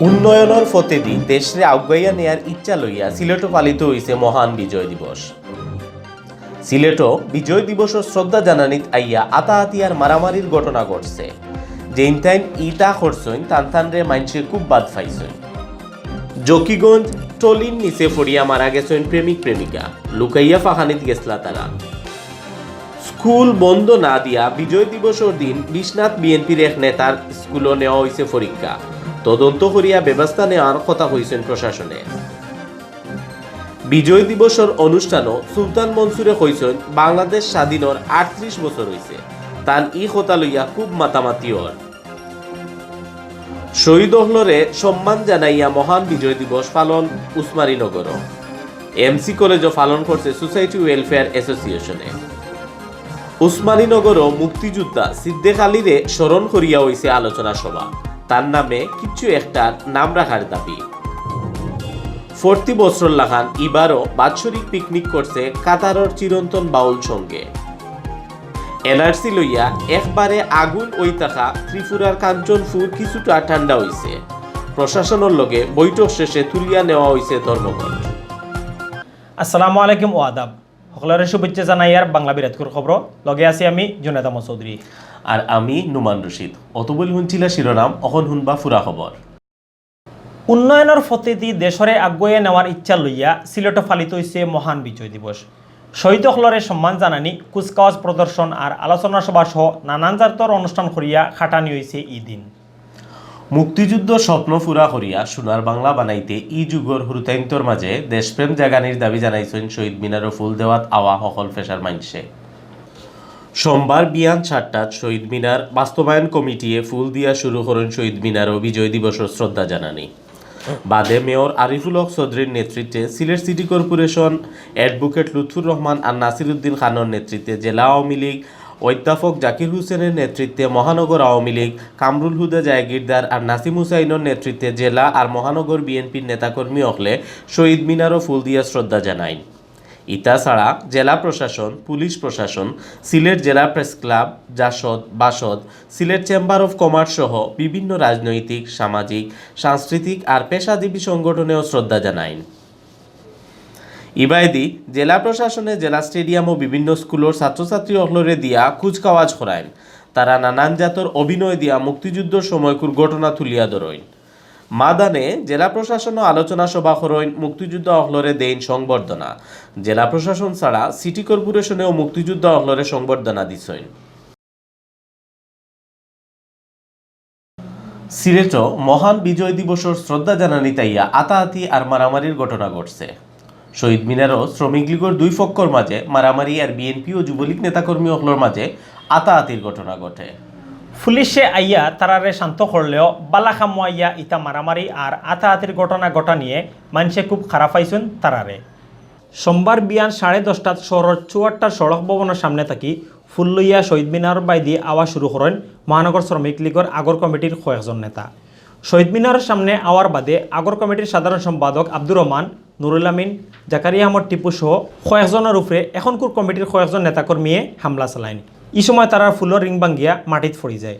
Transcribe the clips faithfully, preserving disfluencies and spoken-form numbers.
উন্নয়নর পথেদি দেশরে আগুয়াইয়া নেয়ার ইচ্ছা লইয়া সিলেটো পালিত অইছে মহান বিজয় দিবস। সিলেটো বিজয় দিবসর শ্রদ্ধা জানানিত আইয়া আতাআতি আর মারামারির ঘটনা ঘটছে। যেইনতাইন ইতা করছইন, তান তানরে মাইনষে খুব বাদ পাইছইন। জকিগঞ্জ টলির নিচে পড়িয়া মারা গেছইন প্রেমিক প্রেমিকা, লুকাইয়া ফাঁকানিত গেছলা তারা। স্কুল বন্ধ না দিয়া বিজয় দিবসর দিন বিশ্বনাথ বিএনপির এক নেতার স্কুলো নেওয়া অইছে পরীক্ষা। তদন্ত করিয়া ব্যবস্থা নেওয়ার কথা কইছইন প্রশাসনে। বিজয় দিবসর অনুষ্ঠানো সুলতান মনসুরে কইছইন, বাংলাদেশ স্বাধীনর আটত্রিশ বছর অইছে, তান ই কথা লইয়া খুব মাতামাতি অর। শহীদ অকলরে সম্মান জানাইয়া মহান বিজয় দিবস পালন উসমানীনগরও। এমসি কলেজও পালন করছে সোসাইটি ওয়েলফেয়ার অ্যাসোসিয়েশনে। উসমানীনগরও মুক্তিযোদ্ধা সিদ্দিক আলীরে স্মরণ করিয়া অইছে আলোচনা সভা। তার নামে কিছু একটা নাম রাখার দাবি। প্রতি বছর লাখান ইবারও বাৎসরিক পিকনিক করছে কাতারর চিরন্তন বাউল সঙ্গে। এনআরসি লইয়া একবারে আগুন অই থাকা ত্রিপুরার কাঞ্চনপুর কিছুটা ঠান্ডা অইছে। প্রশাসনর লগে বৈঠক শেষে তুলিয়া নেওয়া অইছে ধর্মঘট। আসসালামু আলাইকুম ও আদাব। সকলরে শুভেচ্ছা জানাইয়ার বাংলা বিরাটকুর খবর। লগে আছি আমি জুনেদ আহমদ চৌধুরী। আর আমি নুমান রশিদ। অতবইল হুনছিলা শিরোনাম, অখন হুনবা ফুরা খবর। উন্নয়নর পথেদি দেশরে আগুয়াইয়া নেওয়ার ইচ্ছা লইয়া সিলেটো পালিত অইছে মহান বিজয় দিবস। শহীদ অকলরে সম্মান জানানি, কুচকাওয়াজ প্রদর্শন আর আলোচনা সভা সহ নানান জাতর অনুষ্ঠান করিয়া কাটানি অইছে ই দিন। মুক্তিযুদ্ধর স্বপ্ন পুরা করিয়া সোনার বাংলা বানাইতে ই যুগর হুরুতাইন্তর মাঝে দেশপ্রেম জাগানির দাবি জানাইছইন শহীদ মিনারো ফুল দেওয়াত আওয়া হকল পেশার মাইনষে। সোমবার বিয়ান সাতটাত শহীদ মিনার বাস্তবায়ন কমিটিয়ে ফুল দিয়া শুরু করইন শহীদ মিনারো বিজয় দিবসর শ্রদ্ধা জানানি। বাদে মেয়র আরিফুল হক চৌধুরীর নেতৃত্বে Sylhet city corporation, advocate Lutfur Rahman আর নাসির উদ্দিন খানর নেতৃত্বে জেলা আওয়ামী লীগ, অধ্যাপক জাকির হোসেনের নেতৃত্বে মহানগর আওয়ামী লীগ, কামরুল হুদা জায়গিরদার আর নাসিম হুসাইনর নেতৃত্বে জেলা আর মহানগর বিএনপির নেতাকর্মী অকলে শহীদ মিনারো ফুল দিয়া শ্রদ্ধা জানাইন। ইতা ছাড়া জেলা প্রশাসন, পুলিশ প্রশাসন, সিলেট জেলা প্রেস ক্লাব, জাসদ, বাসদ, সিলেট চেম্বার অফ কমার্স সহ বিভিন্ন রাজনৈতিক, সামাজিক, সাংস্কৃতিক আর পেশাজীবী সংগঠনেও শ্রদ্ধা জানাইন। ইবায়দি জেলা প্রশাসনে জেলা স্টেডিয়ামও বিভিন্ন স্কুলর ছাত্রছাত্রী অকলরে দিয়া কুচকাওয়াজ করাইন। তারা নানান জাতর অভিনয় দিয়া মুক্তিযুদ্ধর সময়কুর ঘটনা তুলিয়া ধরইন। মাদানে জেলা প্রশাসনও আলোচনা সভা করইন, মুক্তিযোদ্ধা অকলরে দেইন সংবর্ধনা। জেলা প্রশাসন ছাড়া সিটি কর্পোরেশনেও মুক্তিযোদ্ধা অকলরে সংবর্ধনা দিছইন। সিলেটো মহান বিজয় দিবসর শ্রদ্ধা জানানিত আইয়া আতাআতি আর মারামারির ঘটনা ঘটছে। শহীদ মিনারো শ্রমিক লীগর দুই পক্ষর মাঝে মারামারি আর বিএনপি ও যুবলীগ নেতাকর্মী অকলর মাঝে আতাআতির ঘটনা ঘটে। পুলিশে আইয়া তারারে শান্ত করলেও বালা কামো আইয়া ইতা মারামারি আর আতাআতির ঘটনা ঘটানিয়ে মাইনষে খুব খারাপ পাইছইন তারারে। সোমবার বিয়ান সাড়ে দশটাত শহরর চুয়াট্টার সড়ক ভবনর সামনে থাকি ফুল লইয়া শহীদ মিনারর বায়দি আওয়া শুরু করইন মহানগর শ্রমিক লীগর আগর কমিটির কয়েকজন নেতা। শহীদ মিনারর সামনে আওয়ার বাদে আগর কমিটির সাধারণ সম্পাদক আব্দুর রহমান, নুরুল আমিন, জাকারিয়া আহমদ টিপু সহ কয়েকজনর উপরে এখনকুর কমিটির কয়েকজন নেতাকর্মীয়ে হামলা চালাইন। ই সময় তারার ফুলর রিং ভাঙ্গিয়া মাটিত পড়ি যায়।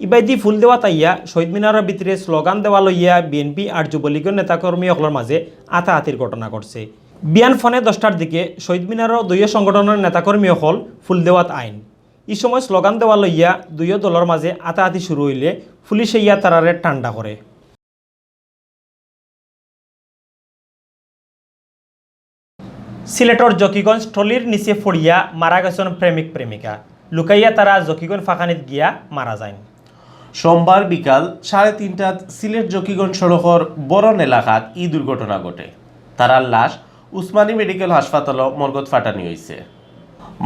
ইবায়দি ফুল দেওয়াত আইয়া শহীদ মিনারর ভিতরে স্লোগান দেওয়া লইয়া বিএনপি আর যুবলীগর নেতাকর্মী অকলর মাঝে আতাআতির ঘটনা ঘটছে। বিয়ান পৌনে দশটার দিকে শহীদ মিনারো দুইও সংগঠনর নেতাকর্মী অকল ফুল দেওয়াত আইন। ই সময় স্লোগান দেওয়া লইয়া দুইও দলর মাঝে আতাআতি শুরু অইলে পুলিশে ইয়া তারারে ঠান্ডা করে। সিলেটর জকিগঞ্জ টলির নিচে পড়িয়া মারা গেছইন প্রেমিক প্রেমিকা। লুকাইয়া তারা জকিগঞ্জ ফাঁকানিত গিয়া মারা যাইন। সোমবার বিকাল সাড়ে তিনটাত সিলেট জকিগঞ্জ সড়কর বরন এলাকাত ই দুর্ঘটনা ঘটে। তারার লাশ উসমানী মেডিকেল হাসপাতালো মর্গত ফাটানি অইছে।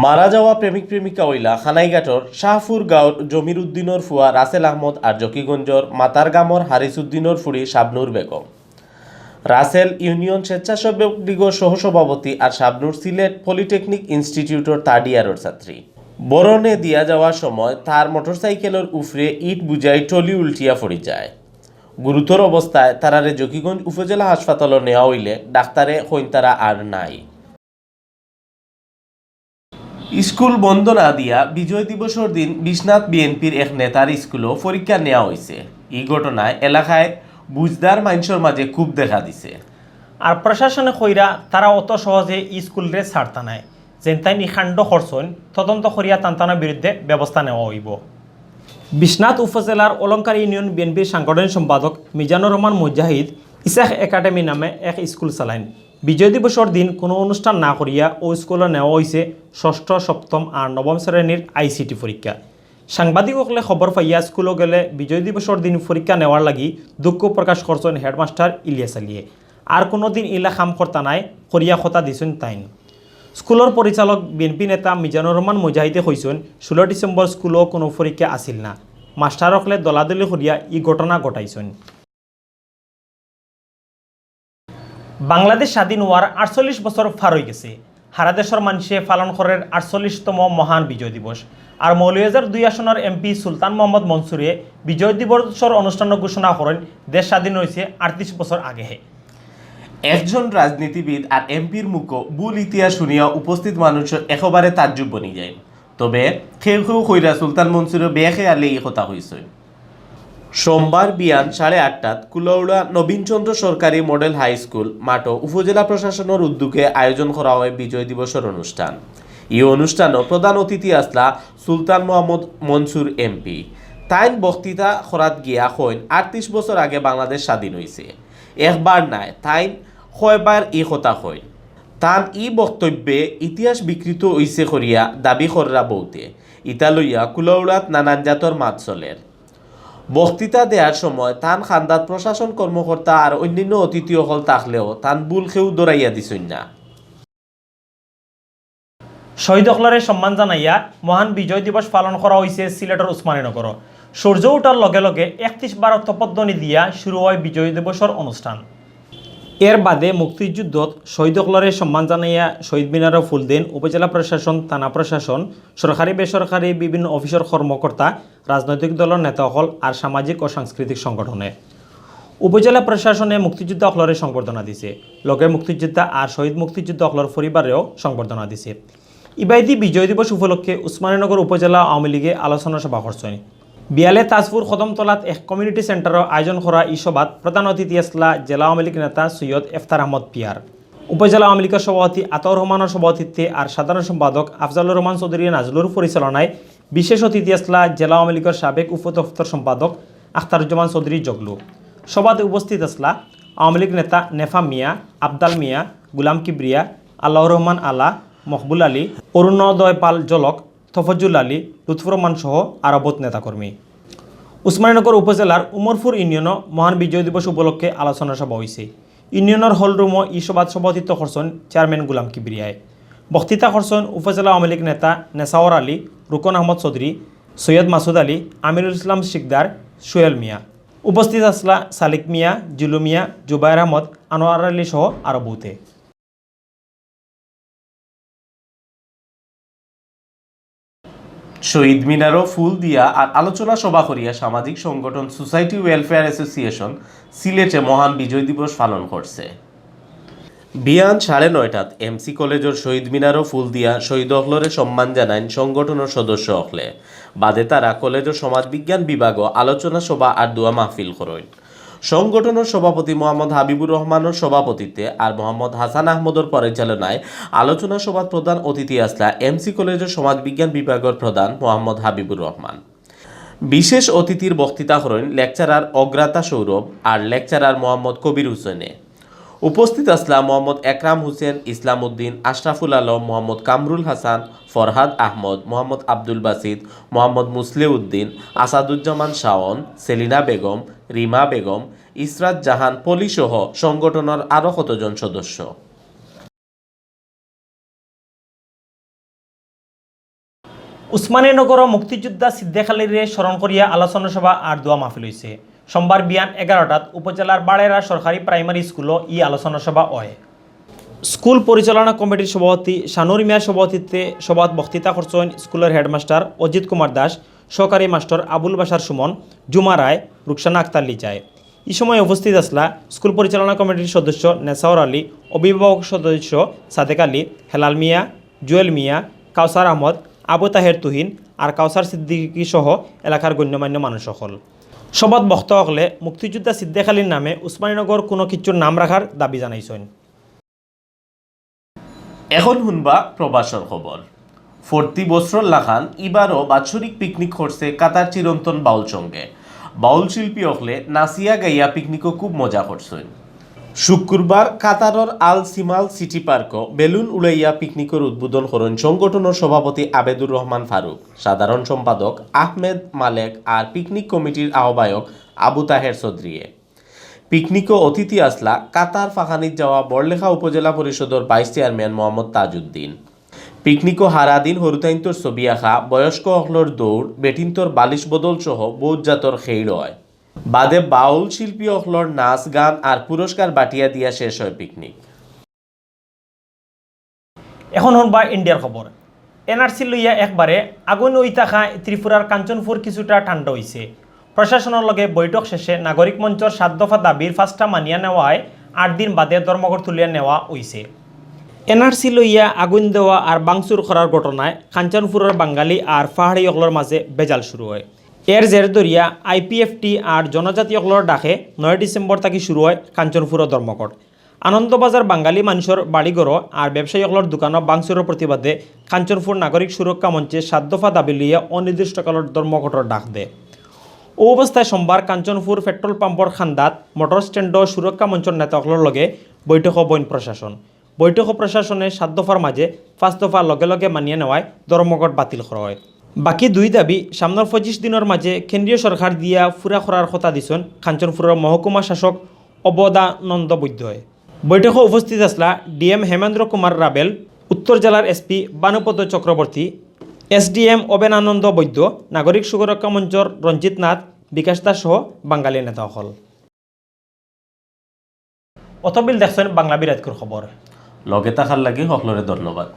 মারা যাওয়া প্রেমিক প্রেমিকা অইলা খানাইঘাটর শাহপুর গাঁওর জমির উদ্দিনর ফুয়া রাসেল আহমদ আর জকিগঞ্জর মাতারগামর হারিস উদ্দিনর ফুড়ি শাবনুর বেগম। রাসেল ইউনিয়ন স্বেচ্ছাসেবক লীগর সহসভাপতি আর শাবনুর সিলেট পলিটেকনিক ইনস্টিটিউটর থার্ড ইয়ারর ছাত্রী। বরনে দিয়া যাওয়ার সময় তার মোটরসাইকেলর উপরে ইট বুঝাই টলি উল্টিয়া পড়ি যায়। গুরুতর অবস্থায় তারারে জকিগঞ্জ উপজেলা হাসপাতালো নেওয়া অইলে ডাক্তারে কইন তারা আর নাই। স্কুল বন্ধ না দিয়া বিজয় দিবসর দিন বিশ্বনাথ বিএনপির এক নেতার স্কুলো পরীক্ষা নেওয়া অইছে। ই ঘটনায় এলাকায় বুঝদার মানষর মাঝে খুব দেখা দিছে। আর প্রশাসনে কইরা তারা অত সহজে ই স্কুলরে ছাড়তা নায়। যেন তাইন ই কাণ্ড করছইন, তদন্ত করিয়া তান তানর বিরুদ্ধে ব্যবস্থা নেওয়া অইবো। বিশ্বনাথ উপজেলার অলংকার ইউনিয়ন বিএনপির সাংগঠনিক সম্পাদক মিজানুর রহমান মুজাহিদ ইসাক একাডেমি নামে এক স্কুল চালাইন। বিজয় দিবসর দিন কোনো অনুষ্ঠান না করিয়া অউ স্কুলো নেওয়া অইছে ষষ্ঠ, সপ্তম আর নবম শ্রেণীর আইসিটি পরীক্ষা। সাংবাদিক অকলে খবর পাইয়া স্কুলো গেলে বিজয় দিবসর দিন পরীক্ষা নেওয়ার লাগি দুঃখ প্রকাশ করছইন হেডমাস্টার ইলিয়াস আলীয়ে। আর কুনুদিন ইলা কাম করতা নায় করিয়া কথা দিছইন তাইন। স্কুলর পরিচালক বিএনপি নেতা মিজানুর রহমান মুজাহিদে কইছইন, ষোলো ডিসেম্বর স্কুলো কুনু পরীক্ষা আছিল না। মাস্টার অকলে দলাদলি করিয়া ই ঘটনা ঘটাইছইন। বাংলাদেশ স্বাধীন অওয়ার আটচল্লিশ বছর পার অইগেছে। হারা দেশর মানষে পালন করের আটচল্লিশতম মহান বিজয় দিবস। আর মৌলভীবাজার দুই আসনর এমপি সুলতান মোহাম্মদ মনসুরে বিজয় দিবসর অনুষ্ঠান ঘোষণা করইন দেশ স্বাধীন অইছে আটত্রিশ বছর আগে। একজন রাজনীতিবিদ আর এমপির মুখো ভুল ইতিহাস শুনিয়া উপস্থিত মানুষ একেবারে তাজ্জুব বনি যায়। তবে কেউ কেউ কইরা সুলতান মনসুরে বেখেয়ালে ই কথা কইছইন। সোমবার বিয়ান সাড়ে আটটাত কুলাউড়া নবীনচন্দ্র সরকারি মডেল হাই স্কুল মাঠো উপজেলা প্রশাসনর উদ্যোগে আয়োজন করা অয় বিজয় দিবসর অনুষ্ঠান। ই অনুষ্ঠানো প্রধান অতিথি আছলা সুলতান মোহাম্মদ মনসুর এমপি। তাইন বক্তৃতা করাত গিয়া কইন, আটত্রিশ বছর আগে বাংলাদেশ স্বাধীন অইছে। একবার নায়, তাইন কয়বার ই কথা কইন। তান ই বক্তব্যে ইতিহাস বিকৃত অইছে করিয়া দাবি কররা বউতে। ইতা লইয়া কুলাউড়াত নানান জাতর মাত চলের। বক্তৃতা দেয়ার সময় তান কান্দাত প্রশাসন কর্মকর্তা আর অন্যান্য অতিথি অকল থাকলেও তান ভুল কেউ ধরাইয়া দিছইন না। শহীদ অকলরে সম্মান জানাইয়া মহান বিজয় দিবস পালন করা অইছে সিলেটর উসমানীনগরো। সূর্য উঠার লগে লগে একত্রিশ বার তপধ্বনি দিয়া শুরু অয় বিজয় দিবসর অনুষ্ঠান। এর বাদে মুক্তিযুদ্ধত শহীদ অকলরে সম্মান জানাইয়া শহীদ মিনারো ফুল দেইন উপজেলা প্রশাসন, থানা প্রশাসন, সরকারি বেসরকারি বিভিন্ন অফিসর কর্মকর্তা, রাজনৈতিক দলর নেতা অকল আর সামাজিক ও সাংস্কৃতিক সংগঠনে। উপজেলা প্রশাসনে মুক্তিযোদ্ধা অকলরে সংবর্ধনা দিছে, লগে মুক্তিযোদ্ধা আর শহীদ মুক্তিযোদ্ধা অকলর পরিবারেও সংবর্ধনা দিছে। ইবায়দি বিজয় দিবস উপলক্ষে উসমানীনগর উপজেলা আওয়ামী লীগে আলোচনা সভা করছইন। বিয়ালে তাজপুর কদমতলাত এক কমিউনিটি সেন্টারো আয়োজন করা ই সভাত প্রধান অতিথি আছলা জেলা আওয়ামী লীগ নেতা সৈয়দ এফতার আহমদ পিয়ার। উপজেলা আওয়ামী লীগর সভাপতি আতাউর রহমানর সভাপতিত্বে আর সাধারণ সম্পাদক আফজালুর রহমান চৌধুরী নাজলুর পরিচালনায় বিশেষ অতিথি আছলা জেলা আওয়ামী লীগর সাবেক উপদপ্তর সম্পাদক আখতারুজ্জামান চৌধুরী জগলু। সভাত উপস্থিত আছলা আওয়ামী লীগ নেতা নেফা মিয়া, আবদাল মিয়া, গুলাম কিবরিয়া, আল্লাহ রহমান আলা, মকবুল আলী, অরুণোদয় পাল জলক, তফজ্জুল আলী, লুৎফুর রহমান সহ আরো বউত নেতাকর্মী। উসমানীনগর উপজেলার উমরপুর ইউনিয়নো মহান বিজয় দিবস উপলক্ষে আলোচনা সভা অইছে। ইউনিয়নর হল রুমো ই সভাত সভাপতিত্ব করছইন চেয়ারম্যান গুলাম কিবরিয়ায়। বক্তৃতা করছইন উপজেলা আওয়ামী লীগ নেতা নেসাওয়ার আলী, রুকন আহমদ চৌধুরী, সৈয়দ মাসুদ আলী, আমিরুল ইসলাম শিকদার, সোহেল মিয়া। উপস্থিত আছলা সালিক মিয়া, জিলু মিয়া, জুবায়ের আহমদ, আনোয়ার আলী সহ আরো বউতে। শহীদ মিনারো ফুল দিয়া আর আলোচনা সভা করিয়া সামাজিক সংগঠন সোসাইটি ওয়েলফেয়ার অ্যাসোসিয়েশন সিলেটে মহান বিজয় দিবস পালন করছে। বিয়ান সাড়ে নয়টাত এমসি কলেজর শহীদ মিনারো ফুল দিয়া শহীদ অকলরে সম্মান জানাইন সংগঠনর সদস্য অকলে। বাদে তারা কলেজর সমাজবিজ্ঞান বিভাগও আলোচনা সভা আর দোয়া মাহফিল করইন। সংগঠনর সভাপতি মোহাম্মদ হাবিবুর রহমানর সভাপতিত্বে আর মোহাম্মদ হাসান আহমদর পরিচালনায় আলোচনা সভাত প্রধান অতিথি আছলা এমসি কলেজর সমাজবিজ্ঞান বিভাগর প্রধান মোহাম্মদ হাবিবুর রহমান। বিশেষ অতিথির বক্তৃতা করইন লেকচারার অগ্রাতা সৌরভ আর লেকচারার মোহাম্মদ কবির হোসেনে। উপস্থিত আছলা মোহাম্মদ একরাম হোসেন, ইসলাম উদ্দিন, আশরাফুল আলম, মোহাম্মদ কামরুল হাসান, ফরহাদ আহমদ, মোহাম্মদ আব্দুল বাসিত, মোহাম্মদ মুসলেউদ্দিন, আসাদুজ্জামান শাওন, সেলিনা বেগম, রিমা বেগম, ইসরাত জাহান পলি সহ সংগঠনর আরো কতজন সদস্য। উসমানীনগরো মুক্তিযোদ্ধা সিদ্দিক আলীরে স্মরণ করিয়া আলোচনা সভা আর দোয়া মাহফিল অইছে। সোমবার বিয়ান এগারোটাত উপজেলার বাড়েরা সরকারি প্রাইমারি স্কুলো ই আলোচনা সভা অয়। স্কুল পরিচালনা কমিটির সভাপতি শানুর মিয়ার সভাপতিত্বে সভাত বক্তৃতা করছইন স্কুলর হেডমাস্টার অজিত কুমার দাস, সহকারী মাস্টার আবুল বাশার সুমন, জুমা রায়, রুকসানা আক্তার লিজায়। ই সময় উপস্থিত আছলা স্কুল পরিচালনা কমিটির সদস্য নেসাওর আলী, অভিভাবক সদস্য সাদেক আলী, হেলাল মিয়া, জুয়েল মিয়া, কাউসার আহমদ, আবু তাহের তুহিন আর কাউসার সিদ্দিকী সহ এলাকার গণ্যমান্য মানুষ অকল। সভাত বক্তা অকলে মুক্তিযোদ্ধা সিদ্দিক আলীর নামে উসমানীনগর কুনু কিচ্ছুর নাম রাখার দাবি জানাইছইন। এখন হুনবা প্রবাসর খবর। ফর্তি বছরর লাখান ইবারও বাৎসরিক পিকনিক করছে কাতার চিরন্তন বাউল সংঘে। বাউল শিল্পী অকলে নাচিয়া গাইয়া পিকনিকও খুব মজা করছইন। শুক্রবার কাতারর আল সিমাল সিটি পার্কও বেলুন উড়াইয়া পিকনিকর উদ্বোধন করইন সংগঠনর সভাপতি আবেদুর রহমান ফারুক, সাধারণ সম্পাদক আহমেদ মালেক আর পিকনিক কমিটির আহ্বায়ক আবু তাহের চৌধুরীয়ে। পিকনিকও অতিথি আছলা কাতার ফাখানিত যাওয়া বড়লেখা উপজেলা পরিষদর ভাইস চেয়ারম্যান মোহাম্মদ তাজউদ্দিন। পিকনিকও হারাদিন হুরুতাইন্তর ছবি আঁকা, বয়স্ক অকলর দৌড়, বেটিন্তর বালিশ বদল সহ বউত জাতর খেইড় অয়। বাদে বাউল শিল্পী অকলর নাচ গান আর পুরস্কার বাটিয়া দিয়া শেষ অয় পিকনিক। এখন হুনবা ইন্ডিয়ার খবর। এনআরসি লইয়া একবারে আগুন অই থাকা ত্রিপুরার কাঞ্চনপুর কিছুটা ঠান্ডা অইছে। প্রশাসনর লগে বৈঠক শেষে নাগরিক মঞ্চর সাত দফা দাবির পাঁচটা মানিয়া নেওয়ায় আট দিন বাদে ধর্মঘট তুলিয়া নেওয়া অইছে। এনআরসি লইয়া আগুন দেওয়া আর ভাঙচুর করার ঘটনায় কাঞ্চনপুরর বাঙালি আর পাহাড়ি অকলর মাঝে বেজাল শুরু অয়। এর জের ধরিয়া আইপিএফটি আর জনজাতি অকলর ডাকে নয় ডিসেম্বর থাকি শুরু অয় কাঞ্চনপুরর ধর্মঘট। আনন্দবাজার বাঙালি মানুষর বাড়িঘর আর ব্যবসায়ী অকলর দোকানো ভাঙচুরর প্রতিবাদে কাঞ্চনপুর নাগরিক সুরক্ষা মঞ্চে সাত দফা দাবি লইয়া অনির্দিষ্টকালর ধর্মঘটর ডাক দেয়। অউ অবস্থায় সোমবার কাঞ্চনপুর পেট্রোল পাম্পর খান্দাত মোটর স্ট্যান্ডো সুরক্ষা মঞ্চর নেতা অকলর লগে বৈঠকো বইন প্রশাসন। বৈঠকো প্রশাসনে সাত দফার মাঝে পাঁচ দফা লগে লগে মানিয়া নেওয়ায় ধর্মঘট বাতিল করা অয়। বাকি দুই দাবি সামনর পঁচিশ দিনর মাঝে কেন্দ্রীয় সরকার দিয়া পুরা করার কথা দিছইন কাঞ্চনপুরর মহকুমা শাসক অবদানন্দ বৈদ্যয়। বৈঠকো উপস্থিত আছলা ডিএম হেমেন্দ্র কুমার রাবেল, উত্তর জেলার এসপি ভানুপদ চক্রবর্তী, এসডিএম অবেনানন্দ বৈদ্য, নাগরিক সুরক্ষা মঞ্চর রঞ্জিত নাথ, বিকাশ দাস সহ বাঙালি নেতা অকল। অতবিল দেখছইন বাংলা বিরাটকুর খবর। লগে থাকার লাগি হকলরে ধন্যবাদ।